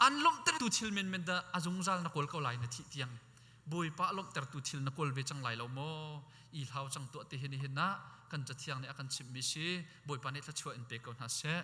an lawmhtertu thil menmen dah a zungzal na kawl ko lai na thih tiang. Bawipa lawmhtertu thil na kawl ve cang lai lo maw? I hlau cang tuah ti hi nihin ah kan cathiang nih a kan chimhmi si. Bawipa nih thluachuah in pe ko hna seh.